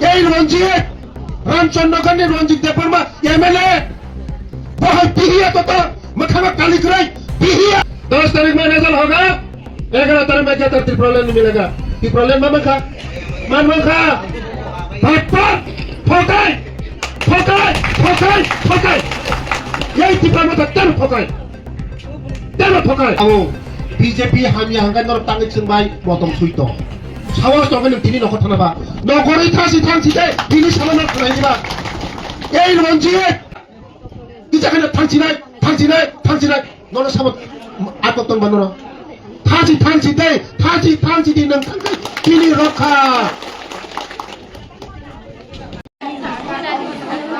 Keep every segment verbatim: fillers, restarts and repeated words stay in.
Ei Ranjit, Ramchandra Gandhi, Ranjit Debbarma, M L A. Bohai bihiya to to, makhama kali krai, bihiya. Dos tarik mai result hoga, egaro tarik mai jata Tipraland ni milega. Tipraland ma mankha? Man mankha? Bhat bhat, thokai, thokai, thokai, thokai. Ei Tipra Motha tamo thokai. Tamo thokai. Abo B J P hamya hangkai norok tangwi chwngbai motom sui tong. Sawas tongkhe nwng tini nokhor thana ba. Nokhorwi thasi thangsi de tini sama nok khlai diba. Ei Ranjit. Kisa kheno thangsinai, thangsinai, thangsinai. Nono sama akot tongba nono. Thangsi, thangsi de, thangsi, thangsi de nwng thangsi tini rokha.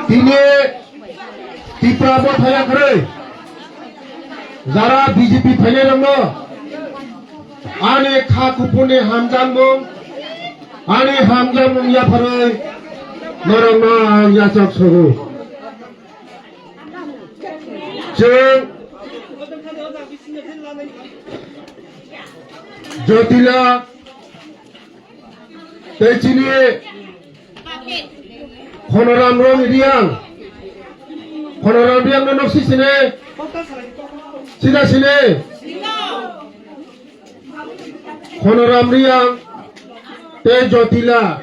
Tini Tipra bo thaya kwrwi. Jara B J P phainai rokno ani kha kuphurni hamjakmung, ani hamjakmung yapharwi norokno ang yachak sogo. Chwng Jotila tei chini Khonoram Rong Riang. Khonoram Riang no nok si sini? Sida sini? Khonoram Riang tei Jotila.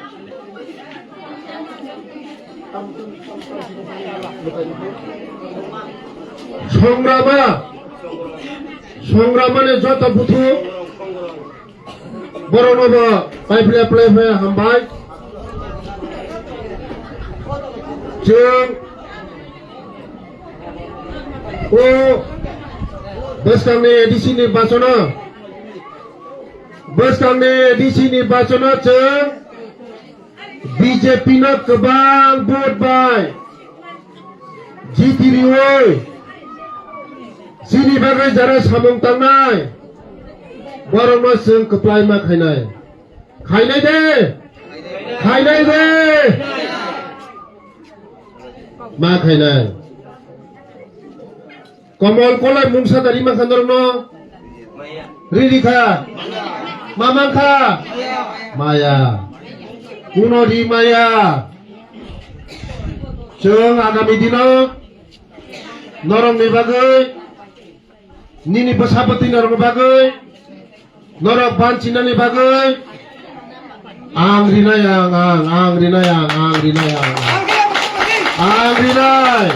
Songrama, Songramani joto buthu borokno bo paiphle paiphle hambai. Chwng o bwskangni A D C ni bachono, bwskangni A D C ni bachono chwng B J P no kwbang vote bai jiti riwi chini bagwi jara samung tangnai borokno chwng kwplai ma khainai. Khainai de? Khainai de? Ma khainai. Komol kolai mungsa da rima kha norokno? Ri ri kha? Ma man kha? Maya. Kuno ri maya. Chwng agami dino norokni bagwi, nini bwsa bwtwi norokni bagwi, norok banchinani bagwi ang rinai, ang, ang, ang rinai, ang, ang rinai, ang, ang. Ang rinai.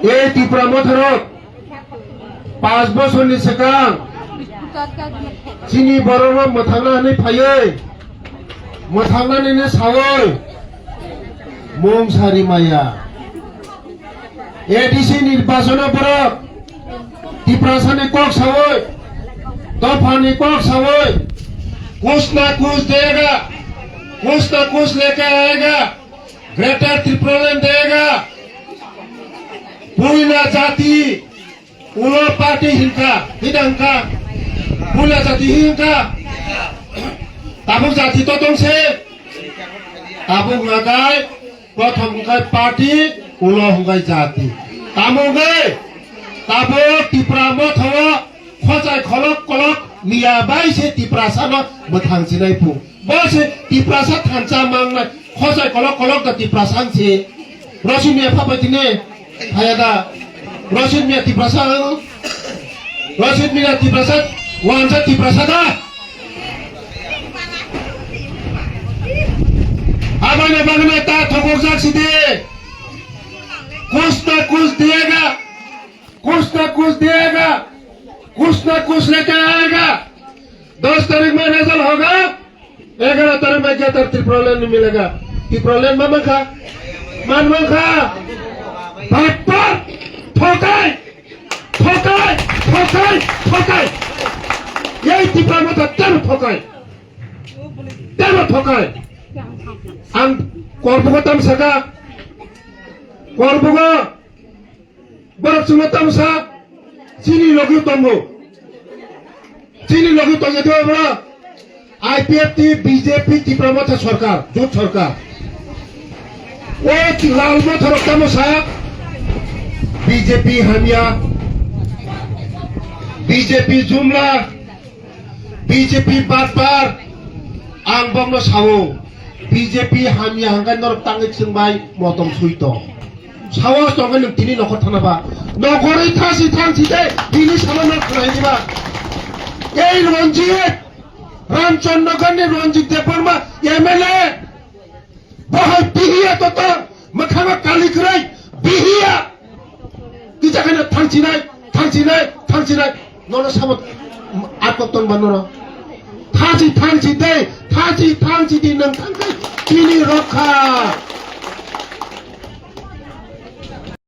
Ei Tipra Motharok, panch bosorni swkang chini borokno mwthangna hwnwi phaiwi, mwthangnanini sawi mung sari maya. A D C nirbachono borok Tiprasani kok sawi, dophani kok sawi, kuch na kuch dega, kuch na kuch leke aega, Greater Tipraland dega, puila jati, ulo party hinka, hidangka, puila jati hinka, tabuk jati to tongse, tabuk nagai, Prothom hwnkhe party, ulo hwnkhe jati. Tamo hwnkhe tabuk Tipra Motha o khochai kholok kolok miya bai se Tiprasa no mwthang chinai pu. Bo se Tiprasa thansa mangnai khochai kolok kolok da Tiprasa se. Rosik miya phapai tini phaya da. Rosik miya Tiprasa ang. Rosik miya Tiprasa, wansa Tiprasa da. Abana bagana ta thokok jak sidi. Kuch na kuch diyega. Kuch na kuch diyega. Kuch na kuch leke aega. Dos tarik mein result hoga. Egaro tarik mein jata Tipraland ni milega. Tipraland ma mankha? Man mankha? Bhat bhat. Thokai. Thokai, thokai, thokai. Ei Tipra Motha tamo thokai. Tamo thokai. Ang Korbugo tamo saka. Korbugo borok chwngno tamo sa. Chini logi tongo. Chini logi tongo to bro. I P F T, B J P, Tipra Motha sorkar, jot sorkar. O Lal Motha rok tamo sa, B J P hamya, B J P jumla, B J P batpar, Ang bokno sao, B J P hamya hwnkhe norok tangwi chwngbai motom sui tong. Saos tongkhe nwng tini nokhor thana ba. Nokhorwi thasi thangsi tei bini sama norok khna hini ba. Ei Ranjit, Ramchandra Gandhi, Ranjit Debbarma, M L A. Bohai bihiya toto, mwkhanga kali kwrwi, bihiya. Kisa kheno thangsinai, thangsinai, thangsinai. Nono sabo atok tong ba nono. Thangsi, thangsi tei, thangsi, thangsi di nwng thangsi. Tini rokha.